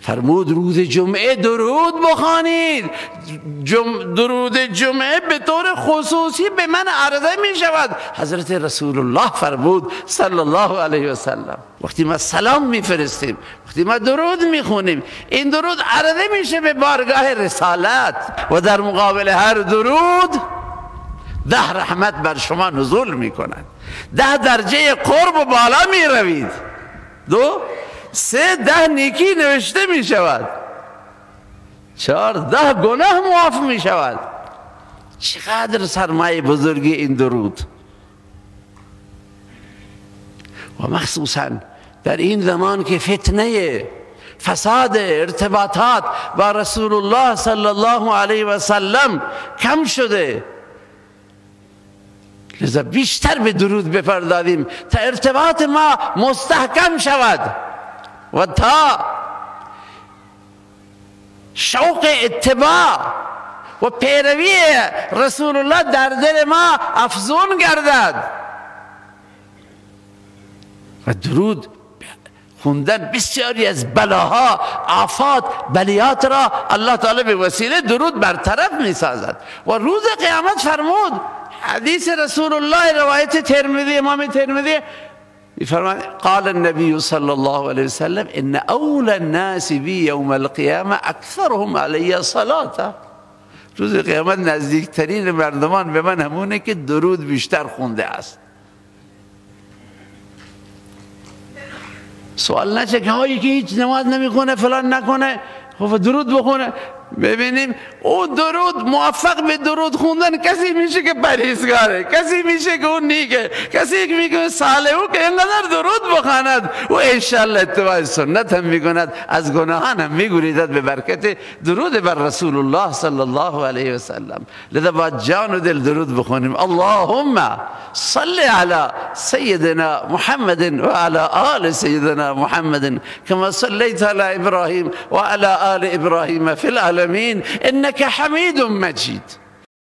فرمود روز جمعه درود بخوانید. درود جمعه به طور خصوصی به من عرضه می شود. حضرت رسول الله فرمود صلی الله علیه و سلم وقتی ما سلام می فرستیم، وقتی ما درود می خونیم، این درود عرضه میشه به بارگاه رسالت و در مقابل هر درود 10 رحمت بر شما نزول می کند، 10 درجه قرب و بالا می روید، 2 3 10 نیکی نوشته می شود، 4 10 گناه معاف می شود. چقدر سرمایه بزرگی این درود، و مخصوصا در این زمان که فتنه فساد ارتباطات با رسول الله صلی الله علیه و سلم کم شده، لذا بیشتر به درود بپردازیم تا ارتباط ما مستحکم شود و تا شوق اتباع و پیروی رسول الله در دل ما افزون گردد. و درود خوندن بسیاری از بلاها، آفات، بلیات را الله تعالی به وسیله درود برطرف می سازد. و روز قیامت فرمود، حدیث رسول الله روایت ترمذی، امام ترمذی میفرماید قال النبي صلى الله عليه وسلم ان اولى الناس بي يوم القيامه اكثرهم علي صلاه. روز قیامت نزدیکترین مردمان به من همونه که درود بیشتر خونده است. سوال نشه که هایی که هیچ نماز نمیخونه فلان نکنه، خب درود بخونه. ببینیم او درود، موفق به درود خوندن کسی میشه که پرهیزگاره، کسی میشه که اون نیکه، کسی که میگه صالح، او که اینقدر درود بخواند او انشالله اتباع سنت هم میکند، از گناهان هم میگریزد به برکت درود بر رسول الله صلی الله علیه و سلم. لذا باید جان و دل درود بخونیم. اللهم صل على سيدنا محمد وعلى آل سيدنا محمد كما صليت على إبراهيم وعلى آل إبراهيم في العالمين إنك حميد مجيد.